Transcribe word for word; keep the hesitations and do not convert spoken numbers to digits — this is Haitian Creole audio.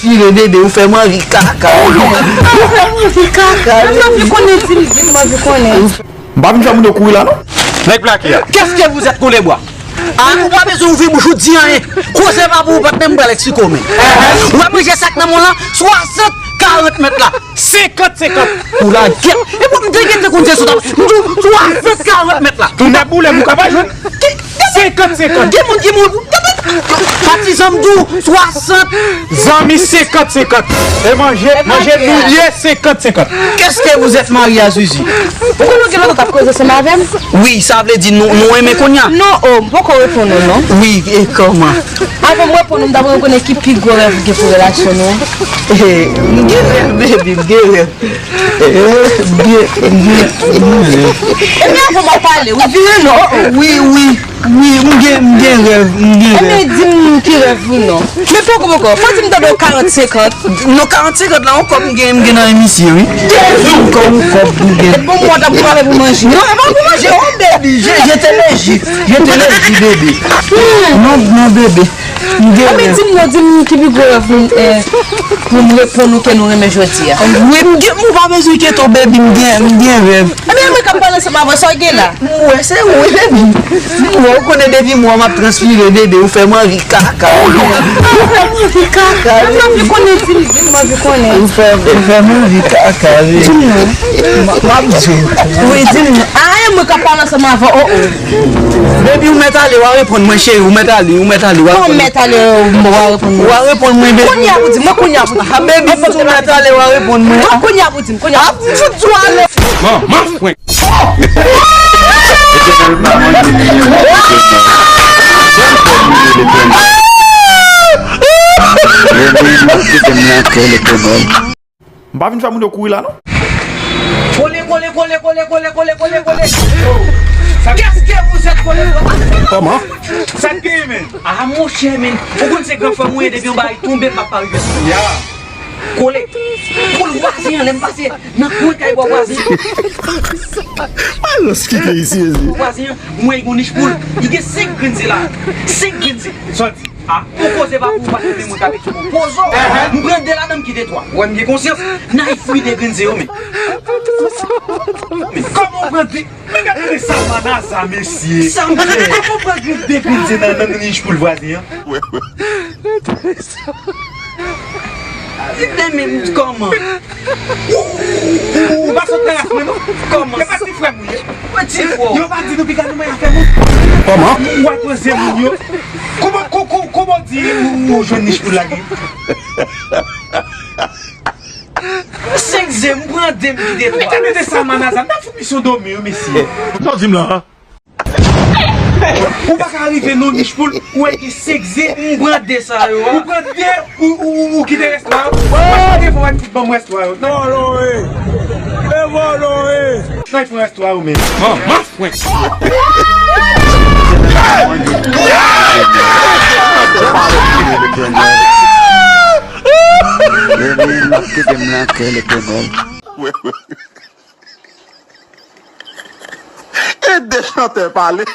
Vire bebe, ou fè m anvi kaka. Ou fè m anvi kaka. M anvi konnen, di m, di m, m anvi konnen. M pa vin fè moun yo kouri la, non. Nèg plake a. Qu'est-ce que vous êtes, Kolebwa? A, ou pa bezwen ouvri bouch ou di anyen. Koze pa pou ou, patnè, m pral eksplike w, men. Ou wè manje sa k nan men w lan, swasant, karant mèt la. Senkant senkant. Ou lagèt. E bon, m te gentan konn se sou tap. M di w, swasant, karant mèt la. Tounen boule, m ou ka pa jwenn. Senkant senkant. Gen moun, gen moun. Patizan, m di w, swasant. Zanmi, senkant senkant. E manje, manje nou ye, senkant senkant. Qu'est-ce que vous êtes, Maria Zuzu? Ou konnen w gen lontan t ap koze ansanm avè m? Wi, sa vle di nou, nou renmen kounye a? Non, o, m poko reponn ou, non. Wi, e kòman? Avan m reponn ou, m ta renmen konnen ki pi gwo rèv ou gen pou relasyon nou an. Eh, m gen rèv, baby, m gen rèv. Eh, m gen, m gen, m gen rèv. Ebyen, avan m ap pale, ou vire non. O, o, wi, wi, wi, m gen, m gen rèv, m gen rèv. Ebyen, di m ki rèv ou non. Men poko, poko, fò di m tande w karant senkant. Non, karant senkant la, yon kòb m gen, m gen nan men misye, wi. Yon kòb, yon kòb m gen. E bon, mwen t ap travay pou manje. Non, e pa pou manje, oh, baby, je, je te le jus, je te le jus, bébé. Non, non, bébé. M gen rèv. Di m non, di m ki pi gwo rèv pou m, eh, pou m reponn ou ke nou renmen jodi a. Wi, m gen, ou pa bezwen enkyete w, baby, m gen, m gen rèv. Ebyen, mwen k ap pale ansanm avè w, sa w gen la? M wè, se ou, wi, baby. M wè, ou konnen depi mwa m ap transpire, baby, ou fè m anvi kaka. Ou fè m anvi kaka. M anvi konnen, di m, di m, m anvi konnen. Ou fè, ou fè m anvi kaka, baby. Di m non. M, m ap di w. Wi, di m non. A, e mwen k ap pale ansanm avè w, o, o. Baby, ou mèt ale, w a reponn mwen, cheri, ou mèt ale, ou mèt ale, w a reponn mwen. Kòman mèt ale, w a reponn mwen? W a reponn mwen, baby. Kounye a pou di m, mwen kounye a pou di m. A, baby, si w mèt ale, w a reponn mwen. Mwen kounye a pou di m, kounye a pou di m. A, m fout ou ale. Bon, bon, frenk. M pa vin fè moun yo kouri la, non. Kole, kole, kole. Qu'est-ce que vous êtes, kole? Kòman? Sa k genyen, men? A, monchè, men. Ou konn se gran frè mwen ye, depi yon bagay tonbe, m pa pa rive sou li a. Kole. Kole, vwazen an, lè m pase nan kwen kay bò vwazen. Alòs, ki peyi serye? Vwazen an, mwen, li gon nich poul. Li gen senk grenn ze la. Senk grenn ze. Sa w di? A, ou koze pa pou ou, pa tande mwen k ap eksplike w. Pozo, m pran de ladan m kite twa. Ou wè m gen konsyans. N a fwi de grenn ze yo, men. Men kòman w pran de? Men gade sa manaza, mesye. Sa m fè? Kòman w pran de grenn ze nan, nan nich poul vwazen an? Li te menm kòman? Ou, ou, ou, ou pa sot nan ras mwen, non? Kòman? E pa ti frè m ou ye? Mwen ti frè w. Yo pa di nou piga nou mwen afè moun. Kòman? Ou al pran ze moun yo. Kòman, kò-, kò-, kòman w di ou, ou jwenn nich pou lage? Senk ze, m pran de, m kite twa. Men tande de sa manaza, n ap fout misyon dòmi yo, mesye. Sa w di m la? Ou pa ka rive nan nich poul, ou wè gen senk ze, m pran de sa yo a. Ou pran de, ou, ou, ou, ou kite rès twa yo. Ou pa gen fò wè m kit ban m rès twa yo. Vòlò e. E vòlò e. Nan, fè rès twa yo, men. Manman fwen. Ede chantè pale.